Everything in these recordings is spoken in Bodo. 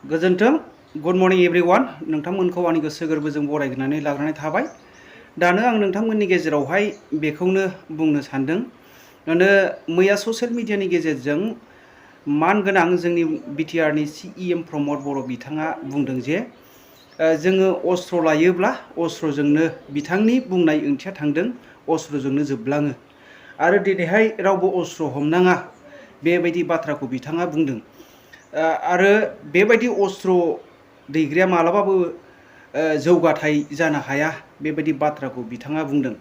गोजोन्थों गुड मर्निं एवरीवन नोंथांमोनखौ आंनि गोसो गोरबोजों बरायनानै लाग्रोनाय थाबाय। दानो आं नोंथांमोननि गेजेरावहाय बेखौनो बुंनो सानदों। मैया ससियेल मिडियानि गेजेरजों मानगोनां जोंनि बिटिआरनि सिएम प्रमद बर' बिथाङा बुंदों जे जोङो अस्त्र लायोब्ला अस्त्रजोंनो बिथांनि बुंनाय ओंथिया थांदों अस्त्रजोंनो जोबलाङो आरो दिनैहाय रावबो अस्त्र हमनाङा बेबायदि बाथ्राखौ बिथाङा बुंदों। आरो बेबायदि अस्त्र दैग्राया मालाबाबो जौगाथाय जानो हाया बेबायदि बाथ्राखौ बिथाङा बुंदों।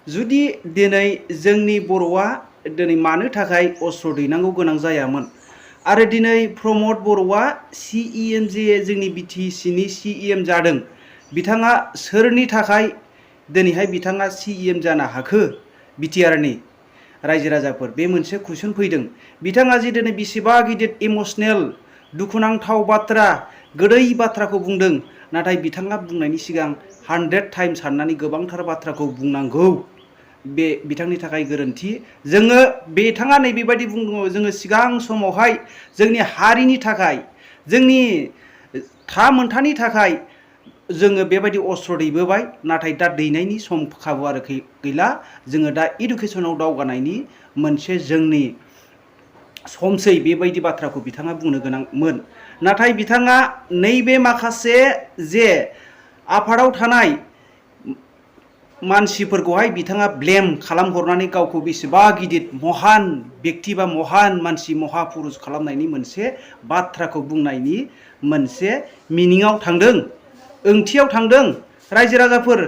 जुदि दिनै जोंनि बर'आ दिनै मानो थाखाय अस्त्र दैनांगौ गोनां जायामोन आरो दिनै प्रमद बर'आ सिएम जे जोंनि बिटिसिनि सिएम जादों बिथाङा सोरनि थाखाय दिनैहाय बिथाङा सिएम जानो हाखो बिटिआरनि रायजो राजाफोर बे मोनसे कुइसन फैदों। बिथाङा जे दिनै बेसेबा गिदिर इमोसनेल दुखुनांथाव बाथ्रा गोदै बाथ्राखौ बुंदों नाथाय बिथाङा बुंनायनि सिगां 100 टाइम साननानै गोबांथार बाथ्राखौ बुंनांगौ बे बिथांनि थाखाय गोरोन्थि। जोङो बिथाङा नैबेबायदि बुङो जोङो सिगां समावहाय जोंनि हारिनि थाखाय जोंनि मोनथानि थाखाय जोङो बेबायदि अस्त्र दैबोबाय नाथाय दा दैनायनि सम खाबु आरो गैला। जोङो दा इडुकेसनाव दावगानायनि मोनसे जोंनि समसै बेबायदि बाथ्राखौ बिथाङा बुंनो गोनांमोन। नाथाय बिथाङा नैबे माखासे जे आफादाव थानाय मानसिफोरखौहाय बिथाङा ब्लेम खालामहरनानै गावखौ बेसेबा गिदिर महान बेक्ति बा महान मानसि महापुरुष खालामनायनि मोनसे बाथ्राखौ बुंनायनि मोनसे मिनिङाव थांदों ओंथियाव थांदों। रायजो राजाफोर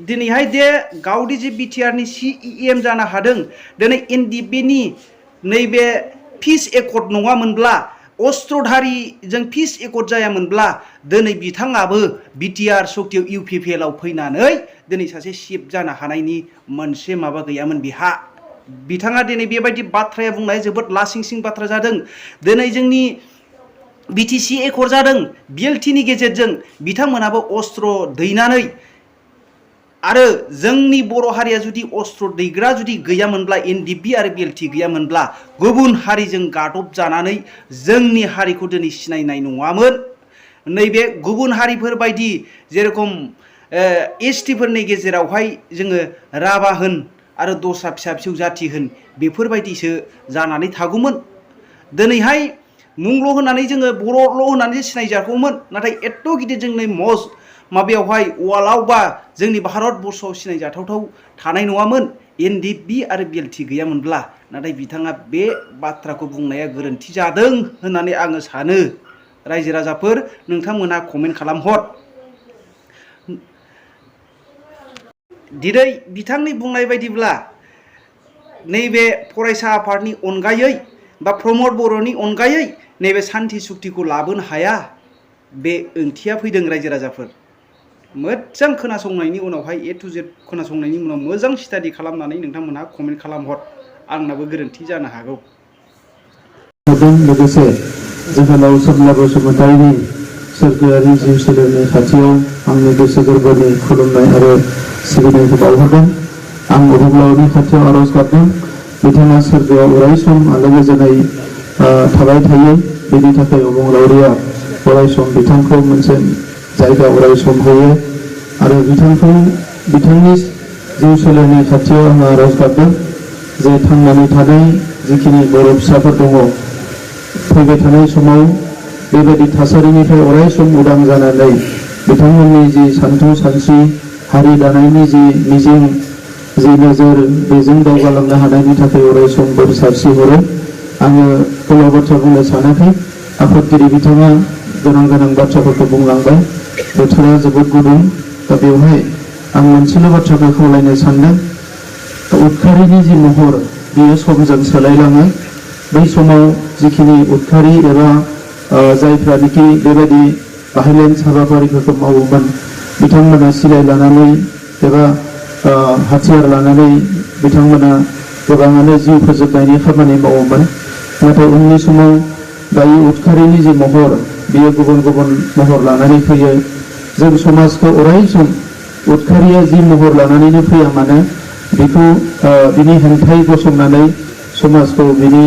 दिनैहाय जे गावदि जे बिटिआरनि सिएम जानो हादों दिनै एनडिएफबिनि नैबे पिस एकर्ड नङामोनब्ला अस्त्रधारिजों पिस एकर्ड जायामोनब्ला दिनै बिथाङाबो बिटिआर सक्तियाव इउपिपिएलआव फैनानै दिनै सासे चिफ जानो हानायनि मोनसे माबा गैयामोन बिहा। बिथाङा दिनै बेबायदि बाथ्राया बुंनाय जोबोद लासिंसिं बाथ्रा जादों। दिनै जोंनि बिटिसि एकर्ड जादों बिएलटिनि गेजेरजों बिथांमोनाबो अस्त्र दैनानै आरो जोंनि बर' हारिया जुदि अस्त्र दैग्रा जुदि गैयामोनब्ला एनडिएफबि आरो बिएलटि गैयामोनब्ला गुबुन हारिजों गादब जानानै जोंनि हारिखौ दिनै सिनायनाय नङामोन। नैबे गुबुन हारिफोर बायदि जेरखम एसटिफोरनि गेजेरावहाय जोङो राभा होन आरो दस्रा फिसा फिसौ जाथि होन बेफोरबायदिसो जानानै थागौमोन। दिनैहाय मुंल' होनानै जोङो बर'ल' होनानै सिनायजागौमोन नाथाय एथ' गिदिर जोंनि माबायावहाय वार्ल्डआव बा जोंनि भारतबर्षआव सिनायजाथावथाव थानाय नङामोन एनडिएफबि आरो बिएलटि गैयामोनब्ला। नाथाय बिथाङा बे बाथ्राखौ बुंनाया गोरोन्थि जादों होननानै आङो सानो। रायजो राजाफोर नोंथांमोना कमेन्ट खालामहर। दिनै बिथांनि बुंनाय बायदिब्ला नैबे फरायसा आफादनि अनगायै बा प्रमद बर'नि अनगायै नैबे सान्थि सुक्तिखौ लाबोनो हाया बे ओंथिया फैदों। रायजो राजाफोर मोजां खोनासंनायनि उनावहाय ए टु जेड खोनासंनायनि उनाव मोजां स्टाडि खालामनानै नोंथांमोनहा कमेन्ट खालामहर। आंनाबो गोरोन्थि जानो हागौ। लोगोसे जोहोलाव सोमला बसुमतारीनि सोरगोआरि जिउ सोलेरनि खाथियाव आंनि गोसो गोरबोनि खुलुमनाय आरो सिबिनायखौ बावहरदों। आं अबंलावरिनि खाथियाव आरज गाबदों बिथाङा सोरगोआव अराय सम आलो गोजोनै थाबाय थायो बेनि थाखाय अबंलावरिया अराय सम बिथांखौ मोनसे जायगा अराय सम होयो आरो बिथांनि जिउ सोलेरनि खाथियाव आङो आरज गाबदों जे थांनानै थानाय जिखिनि बर' फिसाफोर दङ फैबाय थानाय समाव बेबायदि थासारिनिफ्राय अराय सम उदां जानानै बिथांमोननि जि सानथौ सानस्रि हारि दानायनि जि मिजिं जि नोजोर बेजों दावगालांनो हानायनि थाखाय अराय सम बोर सारस्रिहरो। आङो गोलाव बाथ्रा बुंनो सानाखै। आफादगिरि बिथाङा गोनां गोनां बाथ्राफोरखौ बुंलांबाय। बोथोरा जोबोद गुदुं दा बेवहाय आं मोनसेल' बाथ्राखौ खावलायनो सानदों उदखारिनि जि महर बियो समजों सोलायलाङो। बै समाव जिखिनि उदखारि एबा जायफ्रानोखि बेबायदि भाइलेन्स हाबाफारिफोरखौ मावोमोन बिथांमोना सिलाइ लानानै एबा हाथियार लानानै बिथांमोना गोबाङानो जिउ फोजोबनायनि खामानि मावोमोन। नाथाय उननि समाव दायो उदखारिनि जि महर बियो गुबुन गुबुन महर लानानै फैयो। जों समाजखौ अराय सम उदखारिया जि महर लानानैनो फैया मानो बेखौ बिनि हेंथायै गसंनानै समाजखौ बिनि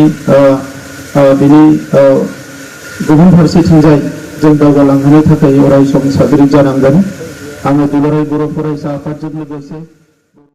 गुबुन फारसेथिंजाय जों दावगालांहोनो थाखाय अराय सम साग्रिद जानांगोन। आङो दुलाराय बर' फरायसा आफादजों लोगोसे